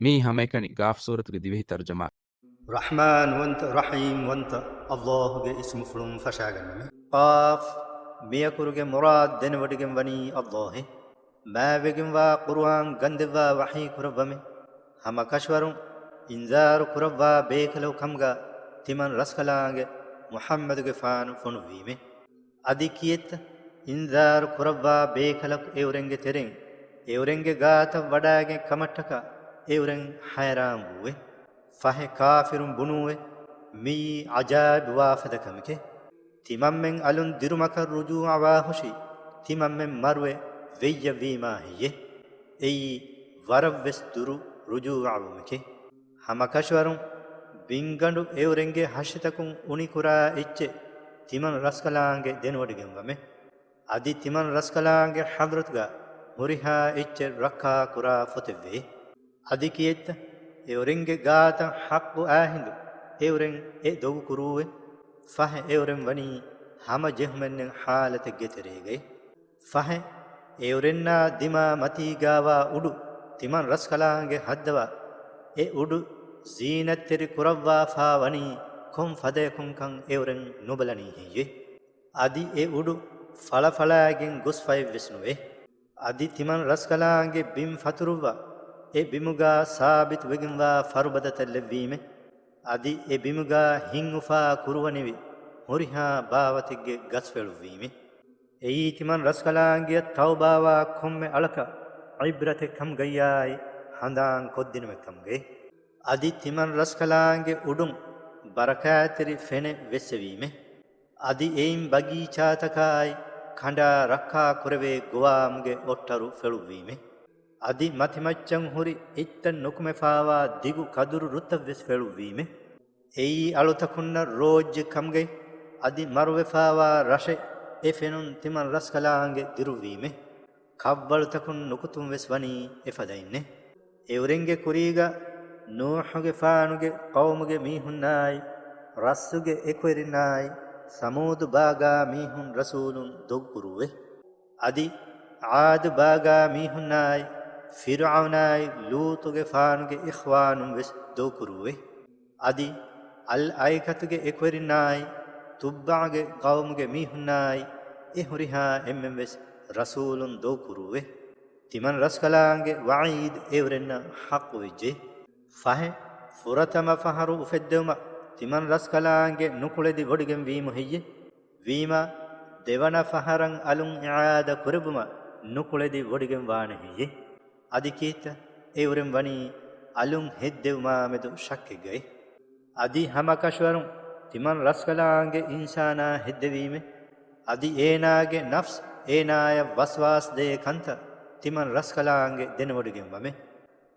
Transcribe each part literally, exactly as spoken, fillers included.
މިއީ ހަމައެކަނި ގާފް ސޫރަތުގެ ދިވެހި ތަރުޖަމާ. ރަޙްމާންވަންތަ ރަޙީމްވަންތަ އައްލާހުގެ އިސްމުފުޅުން ފަށާގަންނަމެ. ޤާފް، މިއަކުރުގެ މުރާދު ދެނެވޮޑިގެން ވަނީ އައްލާހެ. މާތްވެގެންވާ ޤުރުއާން ގަންދެއްވާ ވަޙީ ކުރައްވަމެ. ހަމަ ކަށަވަރުން އިންޒާރު ކުރައްވާ ބޭކަލަކު ކަމުގަ ތިމަން ރަސްކަލާނގެ މުޙައްމަދުގެފާނު ފޮނުއްވީމެ. އަދި ކިއެއްތަ؟ އިންޒާރު ކުރައްވާ ބޭކަލަކު އެއުރެންގެ ތެރެއިން އެއުރެންގެ ގާތަށް ވަޑާގެން ކަމަށްޓަކާ އެއުރެން ހައިރާން ވޫއެ. ފަހެ ކާފިރުން ބުނޫއެ، މިއީ ޢަޖާއިބު ވާފަދަ ކަމެކޭ. ތިމަންމެން އަލުން ދިރުމަކަށް ރުޖޫޢަވާހުށީ، ތިމަންމެން މަރުވެ ވެއްޔަށް ވީމާ ހެއްޔެ؟ އެއީ ވަރަށްވެސް ދުރު ރުޖޫޢަވުމެކޭ. ހަމަކަށަވަރުން ބިންގަނޑު އެއުރެންގެ ހަށިތަކުން އުނިކުރާ އެއްޗެއް ތިމަން ރަސްކަލާނގެ ދެނެވޮޑިގެންވަމެ. އަދި ތިމަން ރަސްކަލާނގެ ޙަޟްރަތުގަ ހުރިހާ އެއްޗެއް ރައްކާ ކުރާ ފޮތެއްވޭ. އަދި ކިއެއްތަ؟ އެއުރެންގެ ގާތަށް ޙައްޤު އާހިނދު އެއުރެން އެ ދޮގު ކުރޫއެ. ފަހެ އެއުރެން ވަނީ ހަމަ ޖެހުމެއްނެތް ޙާލަތެއްގެ ތެރޭގައި. ފަހެ އެއުރެންނާ ދިމާ މަތީގާވާ އުޑު ތިމަން ރަސްކަލާނގެ ހައްދަވާ، އެ އުޑު ޒީނަތްތެރި ކުރައްވާފާ ވަނީ ކޮން ފަދަޔަކުންކަން އެއުރެން ނުބަލަނީ ހެއްޔެ؟ އަދި އެ އުޑު ފަޅަފަޅާގެން ގޮސްފައެއްވެސް ނުވޭ. އަދި ތިމަން ރަސްކަލާނގެ ބިން ފަތުރުއްވާ، އެ ބިމުގާ ސާބިތު ވެގެންވާ ފަރުބަދަތައް ލެއްވީމެ. އަދި އެ ބިމުގާ ހިތްއުފާ ކުރުވަނިވި ހުރިހާ ބާވަތެއްގެ ގަސްފެޅުއްވީމެ. އެއީ ތިމަން ރަސްކަލާނގެއަށް ތައުބާވާ ކޮންމެ އަޅަކަށް ޢިބްރަތެއް ކަމުގައްޔާއި ހަނދާން ކޮށްދިނުމެއް ކަމުގައި. އަދި ތިމަން ރަސްކަލާނގެ އުޑުން ބަރަކާތްތެރި ފެނެއް ވެއްސެވީމެ. އަދި އެއިން ބަގީޗާތަކާއި ކަނޑާ ރައްކާ ކުރެވޭ ގޮވާމުގެ އޮއްޓަރު ފެޅުއްވީމެ. އަދި މަތިމައްޗަށް ހުރި އެއްޗަށް ނުކުމެފާވާ ދިގު ކަދުރު ރުއްތައްވެސް ފެޅުއްވީމެ. އެއީ އަޅުތަކުންނަށް ރޯއްޖެއް ކަމުގައި. އަދި މަރުވެފާވާ ރަށެއް އެ ފެނުން ތިމަން ރަސްކަލާނގެ ދިރުއްވީމެ. ކަށްވަޅުތަކުން ނުކުތުން ވެސް ވަނީ އެފަދައިންނޭ. އެއުރެންގެ ކުރީގަ ނޫޙުގެފާނުގެ ޤައުމުގެ މީހުންނާއި، ރައްސުގެ އެކުވެރިންނާއި، ސަމޫދު ބާގާ މީހުން ރަސޫލުން ދޮގުކުރޫއެ. އަދި ޢާދު ބާގާ މީހުންނާއި، ފިރުޢައުނާއި، ލޫޠުގެފާނުގެ އިޚްވާނުން ވެސް ދޮގުކުރޫއެ. އަދި އަލްއައިކަތުގެ އެކުވެރިންނާއި، ތުއްބަޢުގެ ޤައުމުގެ މީހުންނާއި، އެ ހުރިހާ އެންމެން ވެސް ރަސޫލުން ދޮގުކުރޫއެ. ތިމަން ރަސްކަލާނގެ ވަޢީދު އެއުރެންނަށް ޙައްޤުވެއްޖެ. ފަހެ، ފުރަތަމަ ފަހަރު އުފެއްދެވުމަށް ތިމަން ރަސްކަލާނގެ ނުކުޅެދި ވޮޑިގެން ވީމު ހެއްޔެ؟ ވީމާ، ދެވަނަ ފަހަރަށް އަލުން އިޢާދަ ކުރެއްވުމަށް ނުކުޅެދި ވޮޑިގެން ވާނެ ހެއްޔެ؟ އަދި ކީއްތަ؟ އެއުރެން ވަނީ އަލުން ހެއްދެވުމާމެދު ޝައްކެއްގައި. އަދި ހަމަކަށަވަރުން ތިމަން ރަސްކަލާނގެ އިންސާނާ ހެއްދެވީމެ. އަދި އޭނާގެ ނަފްސު އޭނާޔަށް ވަސްވާސް ދޭ ކަންތައް ތިމަން ރަސްކަލާނގެ ދެނެވޮޑިގެންވަމެ.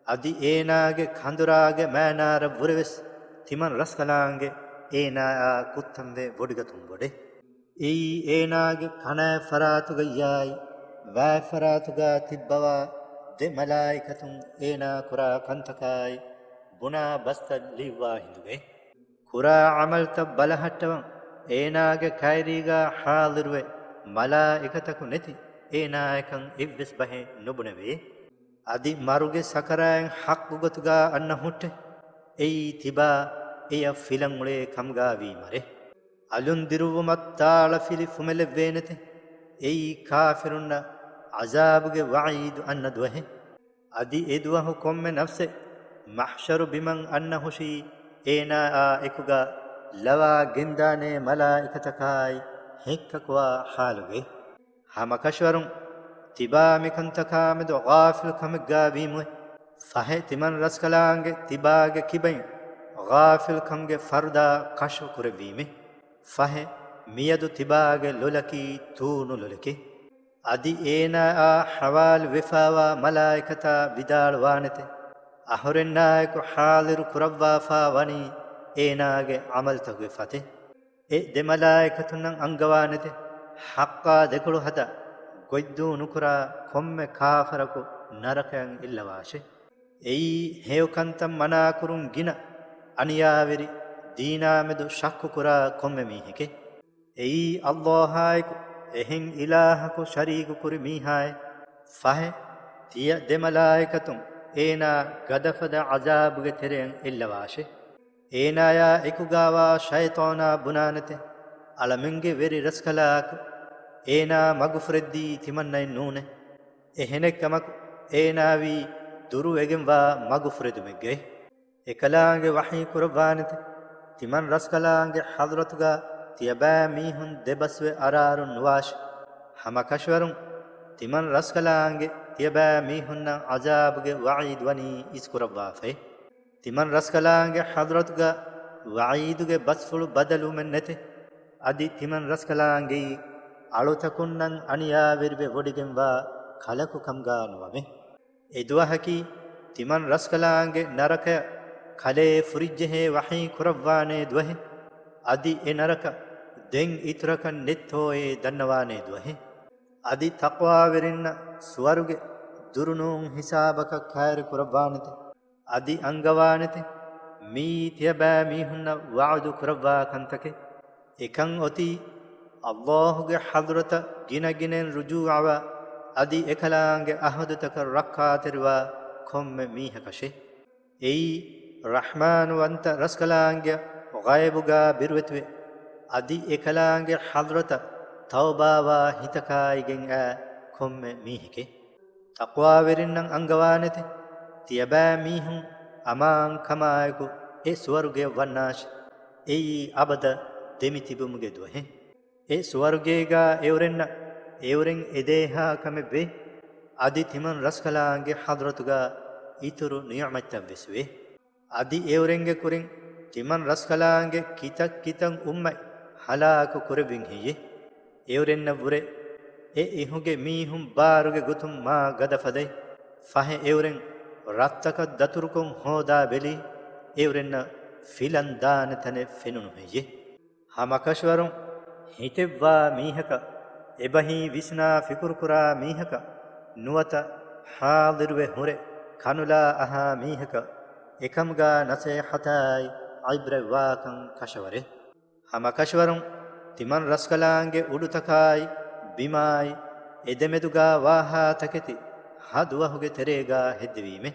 އަދި އޭނާގެ ކަނދުރާގެ މައިނާރަށް ވުރެވެސް ތިމަން ރަސްކަލާނގެ އޭނާއާ ކުއްތަންވެ ވޮޑިގަތުން ބޮޑެ. އެއީ އޭނާގެ ކަނާތް ފަރާތުގައްޔާއި، ވާތް ފަރާތުގާ ތިއްބަވާ ދެ މަލާއިކަތުން އޭނާ ކުރާ ކަންތަކާއި، ބުނާ ބަސްތައް ލިޔުއްވާ ހިނދުގައި. ކުރާ ޢަމަލުތައް ބަލަހައްޓަވަން އޭނާގެ ކައިރީގާ ޙާޟިރުވެ، މަލާއިކަތަކު ނެތި އޭނާޔަކަށް އެއްވެސް ބަހެއް ނުބުނެވޭ. އަދި މަރުގެ ސަކަރާތް ޙައްޤު ގޮތުގާ އަންނަ ހުއްޓެ. އެއީ ތިބާ އެޔަށް ފިލަން އުޅޭ ކަމުގާ ވީ މަރެއް. އަލުން ދިރުއްވުމަށް ތާޅަފިލި ފުމެލެއްވޭނެތެ. އެއީ ކާފިރުންނަށް ޢަޒާބުގެ ވަޢީދު އަންނަ ދުވަހެއް. އަދި އެދުވަހު ކޮންމެ ނަފްސެއް މަޙްޝަރު ބިމަށް އަންނަ ހުށީ އޭނާއާ އެކުގަ ލަވާ ގެންދާނޭ މަލާއިކަތަކާއި ހެއްކަކުވާ ޙާލުގައި. ހަމަކަށަވަރުން ތިބާ މިކަންތަކާމެދު ޣާފިލް ކަމެއްގާ ވީމުއެ. ފަހެ ތިމަން ރަސްކަލާނގެ ތިބާގެ ކިބައިން ޣާފިލް ކަމުގެ ފަރުދާ ކަޝްފު ކުރެއްވީމެ. ފަހެ މިއަދު ތިބާގެ ލޮލަކީ ތޫނު ލޮލެކޭ. އަދި އޭނާއާ ޙަވާލު ވެފާވާ މަލާއިކަތާ ވިދާޅުވާނެތެ. އަހުރެންނާއެކު ޙާޟިރު ކުރައްވާފާ ވަނީ އޭނާގެ ޢަމަލުތަކުގެ ފަތެއް. އެ ދެ މަލާއިކަތުންނަށް އަންގަވާނެތެ. ޙައްޤާ ދެކޮޅު ހަދާ، ގޮތްދޫ ނުކުރާ ކޮންމެ ކާފަރަކު ނަރަކަޔަށް އެއްލަވާށެ. އެއީ ހެޔޮކަންތައް މަނާކުރުން ގިނަ އަނިޔާވެރި، ދީނާމެދު ޝައްކުކުރާ ކޮންމެ މީހެކޭ. އެއީ ﷲ އާއެކު އެހެން އިލާހަކު ޝަރީކު ކުރި މީހާއޭ. ފަހެ ތިޔަ ދެ މަލާއިކަތުން އޭނާ ގަދަފަދަ ޢަޒާބުގެ ތެރެއަށް އެއްލަވާށޭ. އޭނާޔާ އެކުގާވާ ޝައިޠާނާ ބުނާނެތެ، އަޅަމެންގެ ވެރި ރަސްކަލާކޮ، އޭނާ މަގުފުރެއްދީ ތިމަންނައެއް ނޫނޭ. އެހެނެއްކަމަކު، އޭނާވީ ދުރުވެގެންވާ މަގުފުރެދުމެއްގައި. އެކަލާނގެ ވަޙީ ކުރައްވާނެތެ، ތިމަން ރަސްކަލާނގެ ޙަޟްރަތުގާ ތިޔަބައިމީހުން ދެބަސްވެ އަރާރުން ނުވާށި. ހަމަކަށަވަރުން ތިމަން ރަސްކަލާނގެ ތިޔަބައިމީހުންނަށް ޢަޒާބުގެ ވަޢީދު ވަނީ އިސްކުރައްވާފައި. ތިމަން ރަސްކަލާނގެ ޙަޟްރަތުގަ ވަޢީދުގެ ބަސްފުޅު ބަދަލުވުމެއް ނެތެ. އަދި ތިމަން ރަސްކަލާނގެއީ އަޅުތަކުންނަށް އަނިޔާވެރިވެ ވޮޑިގެންވާ ކަލަކު ކަމުގާ ނުވަމެ. އެ ދުވަހަކީ ތިމަން ރަސްކަލާނގެ ނަރަކަޔަށް ކަލޭ ފުރިއްޖެހޭ ވަޙީ ކުރައްވާނޭ ދުވަހެއް. އަދި އެ ނަރަކަ ދެން އިތުރަކަށް ނެތްތޯއޭ ދަންނަވާނޭ ދުވަހެއް. އަދި ތަޤްވާވެރިންނަށް ސުވަރުގެ ދުރުނޫން ހިސާބަކަށް ކައިރި ކުރައްވާނެތެ. އަދި އަންގަވާނެތެ، މިއީ ތިޔަބައިމީހުންނަށް ވަޢުދު ކުރައްވާ ކަންތަކެއް. އެކަން އޮތީ، ﷲ ގެ ޙަޟްރަތަށް ގިނަގިނައިން ރުޖޫޢަވާ، އަދި އެކަލާނގެ އަހުދުތަކަށް ރައްކާތެރިވާ ކޮންމެ މީހަކަށޭ. އެއީ، ރަޙްމާންވަންތަ ރަސްކަލާނގެ ޣައިބުގާ ބިރުވެތިވެ، އަދި އެކަލާނގެ ޙަޟްރަތަށް ތައުބާވާ ހިތަކާއިގެން އައި ކޮންމެ މީހެކޭ. ތަޤްވާވެރިންނަށް އަންގަވާނެތެ، ތިޔަބައިމީހުން އަމާންކަމާއެކު އެ ސުވަރުގެއަށް ވަންނާށި. އެއީ އަބަދަށް ދެމިތިބުމުގެ ދުވަހެއް. އެ ސުވަރުގޭގާ އެއުރެންނަށް އެއުރެން އެދޭހާ ކަމެއްވޭ. އަދި ތިމަން ރަސްކަލާނގެ ޙަޟްރަތުގާ އިތުރު ނިޢުމަތްތައްވެސް ވޭ. އަދި އެއުރެންގެ ކުރިން ތިމަން ރަސްކަލާނގެ ކިތައް ކިތައް އުއްމަތް ހަލާކު ކުރެއްވިން ހެއްޔޭ؟ އެއުރެންނަށްވުރެ އެ އިހުގެ މީހުން ބާރުގެ ގޮތުން މާ ގަދަފަދައި، ފަހެ އެއުރެން ރަށްތަކަށް ދަތުރުކޮށް ހޯދާ ބެލީ، އެއުރެންނަށް ފިލަން ދާނެ ތަނެއް ފެނުނު ހެއްޔޭ؟ ހަމަކަށަވަރުން ހިތެއްވާ މީހަކަށް އެބަހީ ވިސްނާ ފިކުރުކުރާ މީހަކަށް ނުވަތަ ޙާޟިރުވެ ހުރެ ކަނުލާ އަހާ މީހަކަށް އެކަމުގާ ނަސޭޙަތާއި ޢިބްރަތްވާކަން ކަށަވަރޭ. ހަމަކަށަވަރުން ތިމަން ރަސްކަލާނގެ އުޑުތަކާއި ބިމާއި އެދެމެދުގާ ވާހާ ތަކެތި ހަ ދުވަހުގެ ތެރޭގާ ހެއްދެވީމެ.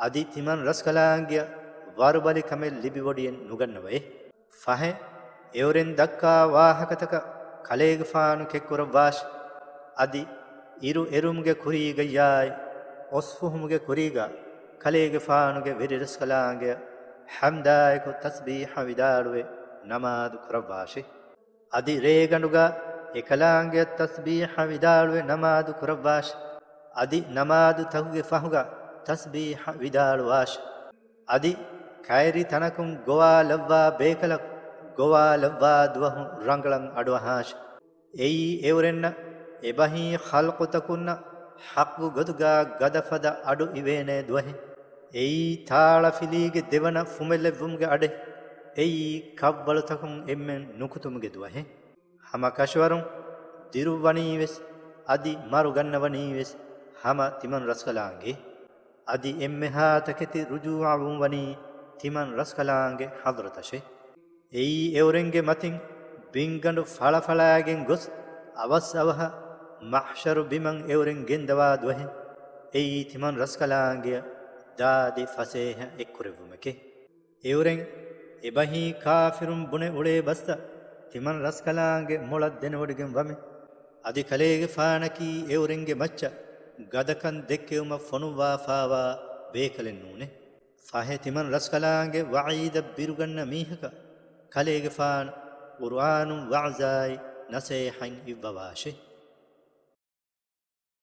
އަދި ތިމަން ރަސްކަލާނގެއަށް ވަރުބަލި ކަމެއް ލިބިވޮޑިއެއް ނުގަންނަވައޭ. ފަހެ، އެއުރެން ދައްކާ ވާހަކަތަކަށް ކަލޭގެފާނު ކެއްކުރައްވާށި. އަދި އިރު އެރުމުގެ ކުރީގައްޔާއި، އޮސްފުހުމުގެ ކުރީގާ ކަލޭގެފާނުގެ ވެރިރަސްކަލާނގެއަށް ޙަމްދާއެކު ތަސްބީޙަ ވިދާޅުވެ ނަމާދު ކުރައްވާށި. އަދި ރޭގަނޑުގާ އެކަލާނގެއަށް ތަސްބީޙަ ވިދާޅުވެ ނަމާދު ކުރައްވާށި. އަދި ނަމާދުތަކުގެ ފަހުގާ ތަސްބީޙަ ވިދާޅުވާށި. އަދި ކައިރި ތަނަކުން ގޮވާލައްވާ ބޭކަލަކު ގޮވާލައްވާ ދުވަހު ރަނގަޅަށް އަޑުއަހާށި. އެއީ އެއުރެންނަށް އެބަހީ ޚަލްޤުތަކުންނަށް ޙައްޤު ގޮތުގާ ގަދަފަދަ އަޑު އިވޭނޭ ދުވަހެއް. އެއީ ތާޅަފިލީގެ ދެވަނަ ފުމެލެއްވުމުގެ އަޑެއް. އެއީ ކަށްވަޅުތަކުން އެންމެން ނުކުތުމުގެ ދުވަހެއް. ހަމަކަށަވަރުން ދިރުއްވަނީވެސް އަދި މަރުގަންނަވަނީވެސް ހަމަ ތިމަން ރަސްކަލާނގެ. އަދި އެންމެހާ ތަކެތި ރުޖޫޢަވުން ވަނީ ތިމަން ރަސްކަލާނގެ ޙަޟްރަތަށޭ. އެއީ އެއުރެންގެ މަތިން ބިންގަނޑު ފަޅަފަޅާގެން ގޮސް، އަވަސް އަވަހަށް މަޙްޝަރު ބިމަށް އެއުރެން ގެންދަވާ ދުވަހެއް. އެއީ ތިމަން ރަސްކަލާނގެއަށް ދާދި ފަސޭހަ އެއްކުރެއްވުމެކޭ. އެއުރެން އެބަހީ ކާފިރުން ބުނެ އުޅޭ ބަސްތައް ތިމަން ރަސްކަލާނގެ މޮޅަށް ދެނެވޮޑިގެން ވަމެ. އަދި ކަލޭގެފާނަކީ އެއުރެންގެ މައްޗަށް ގަދަކަން ދެއްކެވުމަށް ފޮނުއްވާފާވާ ބޭކަލެއް ނޫނޭ. ފަހެ ތިމަން ރަސްކަލާނގެ ވަޢީދަށް ބިރުގަންނަ މީހަކަށް ކަލޭގެފާނު ޤުރުއާނުން ވަޢުޒާއި ނަސޭޙަތް އިއްވަވާށޭ.